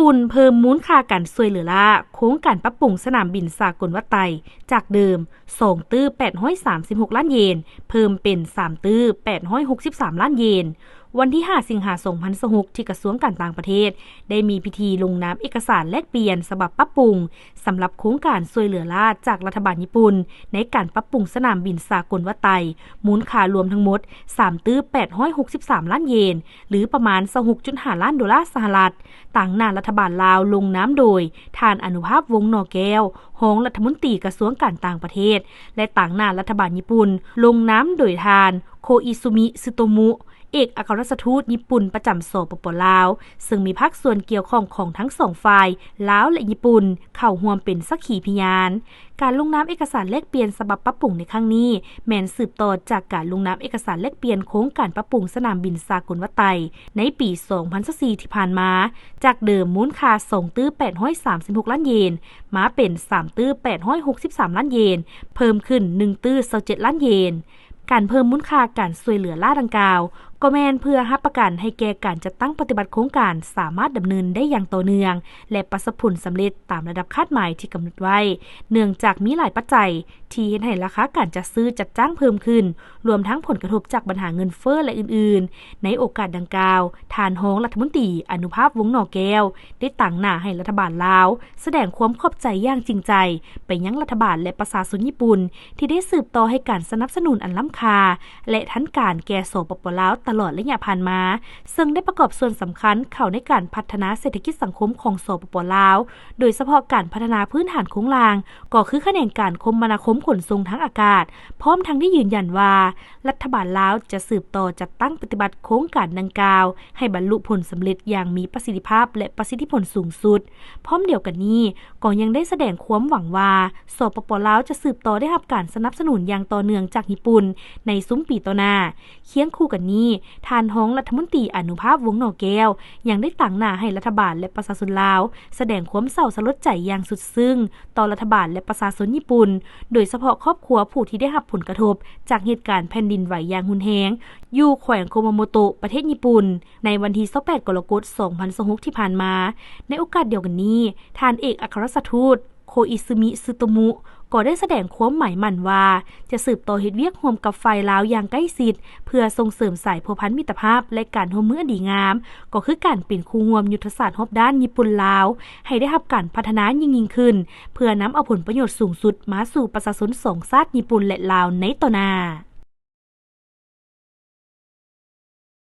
ປຸ່ນເພີ່ມມູນຄ່າການຊ່ວຍເຫຼືອລ້າໂຄງການປັບປຸງສະໜາມບິນສາກົນວັດໄຕ ຈາກເດີມ ສອງຕື້ແປດຮ້ອຍສາມສິບຫົກລ້ານເຢນ ເພີ່ມເປັນ ສາມຕື້ແປດຮ້ອຍຫົກສິບສາມລ້ານເຢນ. ວັນທີຫ້າ ສິງຫາ ສອງພັນຊາວຫົກ ທີ່ກະຊວງການຕ່າງປະເທດ ໄດ້ມີພິທີລົງນາມເອກະສານແລກປ່ຽນສະບັບປັບປຸງ ສຳລັບໂຄງການຊ່ວຍເຫຼືອລ້າຈາກລັດຖະບານຍີ່ປຸ່ນ ໃນການປັບປຸງສະໜາມບິນສາກົນວັດໄຕ ມູນຄ່າລວມທັງໝົດ ສາມຕື້ແປດຮ້ອຍຫົກສິບສາມລ້ານເຢນ ຫຼື ປະມານ ຊາວຫົກຈຸດຫ້າລ້ານໂດລາສະຫະລັດ. ຕາງໜ້າລັດຖະບານລາວລົງນາມໂດຍ ທ່ານ ອະນຸພາບ ວົງໜໍແກ້ວ ຮອງລັດຖະມົນຕີກະຊວງການຕ່າງປະເທດ ແລະ ຕາງໜ້າລັດຖະບານຍີ່ປຸ່ນ ລົງນາມໂດຍ ທ່ານ ໂຄອິຊູມິ ຊຶໂຕມຸ ເອກອັກຄະລັດຖະທູດຍີ່ປຸ່ນປະຈຳ ສປປ ລາວ, ເຊິ່ງມີພາກສ່ວນກ່ຽວຂ້ອງຂອງທັງສອງຝ່າຍ ລາວ ແລະ ຍີ່ປຸ່ນ ເຂົ້າຮ່ວມເປັນສັກຂີພະຍານ. ການລົງນາມເອກະສານແລກປ່ຽນສະບັບປັບປຸງໃນຄັ້ງນີ້ ແມ່ນສືບຕໍ່ຈາກການລົງນາມເອກະສານແລກປ່ຽນໂຄງການປັບປຸງສະໜາມບິນສາກົນວັດໄຕ ໃນປີສອງພັນຊາວສີ່ທີ່ຜ່ານມາ, ຈາກເດີມມູນຄ່າ ສອງຕື້ແປດຮ້ອຍສາມສິບຫົກລ້ານເຢນ ມາເປັນ ສາມຕື້ແປດຮ້ອຍຫົກສິບສາມລ້ານເຢນ, ເພີ່ມຂຶ້ນ ໜຶ່ງຕື້ຊາວເຈັດລ້ານເຢນ. ການເພີ່ມມູນຄ່າການຊ່ວຍເຫຼືອລ້າດັ່ງກ່າວ ກໍແມ່ນເພື່ອຮັບປະກັນໃຫ້ແກ່ການຈັດຕັ້ງປະຕິບັດໂຄງການສາມາດດຳເນີນໄດ້ຢ່າງຕໍ່ເນື່ອງ ແລະ ປະສົບຜົນສຳເລັດຕາມລະດັບຄາດໝາຍທີ່ກຳນົດໄວ້, ເນື່ອງຈາກມີຫຼາຍປັດໄຈທີ່ເຮັດໃຫ້ລາຄາການຈັດຊື້ຈັດຈ້າງເພີ່ມຂຶ້ນ, ລວມທັງຜົນກະທົບຈາກບັນຫາເງິນເຟີ້ ແລະ ອື່ນໆ. ໃນໂອກາດດັ່ງກ່າວ, ທ່ານຮອງລັດຖະມົນຕີ ອະນຸພາບ ວົງໜໍແກ້ວ ໄດ້ຕາງໜ້າໃຫ້ລັດຖະບານລາວ ສະແດງຄວາມຂອບໃຈຢ່າງຈິງໃຈໄປຍັງລັດຖະບານ ແລະ ປະຊາຊົນຍີ່ປຸ່ນ ທີ່ໄດ້ສືບຕໍ່ໃຫ້ການສະໜັບສະໜູນອັນລ້ຳຄ່າ ແລະ ທັນການແກ່ ສປປ ລາວ ຕະຫຼອດໄລຍະຜ່ານມາ, ເຊິ່ງໄດ້ປະກອບສ່ວນສຳຄັນເຂົ້າໃນການພັດທະນາເສດຖະກິດສັງຄົມຂອງ ສປປ ລາວ, ໂດຍສະເພາະການພັດທະນາພື້ນຖານໂຄງລ່າງ, ກໍຄືຂະແໜງການຄົມມະນາຄົມຂົນສົ່ງທາງອາກາດ, ພ້ອມທັງໄດ້ຢືນຢັນວ່າ ລັດຖະບານລາວຈະສືບຕໍ່ຈັດຕັ້ງປະຕິບັດໂຄງການດັ່ງກ່າວ ໃຫ້ບັນລຸຜົນສຳເລັດຢ່າງມີປະສິດທິພາບ ແລະ ປະສິດທິຜົນສູງສຸດ. ພ້ອມດຽວກັນນີ້, ກໍຍັງໄດ້ສະແດງຄວາມຫວັງວ່າ ສປປ ລາວ ຈະສືບຕໍ່ໄດ້ຮັບການສະໜັບສະໜູນຢ່າງຕໍ່ເນື່ອງຈາກຍີ່ປຸ່ນໃນຊຸມປີຕໍ່ໜ້າ. ຄຽງຄູ່ກັນນີ້, ທ່ານຮອງລັດຖະມົນຕີ ອະນຸພາບ ວົງໜໍແກ້ວ ຍັງໄດ້ຕາງໜ້າໃຫ້ລັດຖະບານ ແລະ ປະຊາຊົນລາວ ສະແດງຄວາມເສົ້າສະຫຼົດໃຈຢ່າງສຸດຊຶ້ງຕໍ່ລັດຖະບານ ແລະ ປະຊາຊົນຍີ່ປຸ່ນ, ໂດຍສະເພາະຄອບຄົວຜູ້ທີ່ໄດ້ຮັບຜົນກະທົບຈາກເຫດການແຜ່ນດິນໄຫວຢ່າງຮຸນແຮງ ຢູ່ແຂວງໂຄມາໂມໂຕະ ປະເທດຍີ່ປຸ່ນ ໃນວັນທີຊາວແປດ ກໍລະກົດ ສອງພັນຊາວຫົກທີ່ຜ່ານມາ. ໃນໂອກາດດຽວກັນນີ້, ທ່ານເອກອັກຄະລັດຖະທູດ ໂຄອິຊູມິ ຊຶໂຕມຸ ກໍໄດ້ສະແດງຄວາມໝາຍໝັ້ນວ່າ ຈະສືບຕໍ່ເຮັດວຽກຮ່ວມກັບຝ່າຍລາວຢ່າງໃກ້ຊິດ ເພື່ອສົ່ງເສີມສາຍພົວພັນມິດຕະພາບ ແລະ ການຮ່ວມມືອັນດີງາມ, ກໍຄືການເປັນຄູ່ຮ່ວມຍຸດທະສາດຮອບດ້ານຍີ່ປຸ່ນ-ລາວ ໃຫ້ໄດ້ຮັບການພັດທະນາຍິ່ງໆຂຶ້ນ, ເພື່ອນຳເອົາຜົນປະໂຫຍດສູງສຸດມາສູ່ປະຊາຊົນສອງຊາດຍີ່ປຸ່ນ ແລະ ລາວ ໃນຕໍ່ໜ້າ.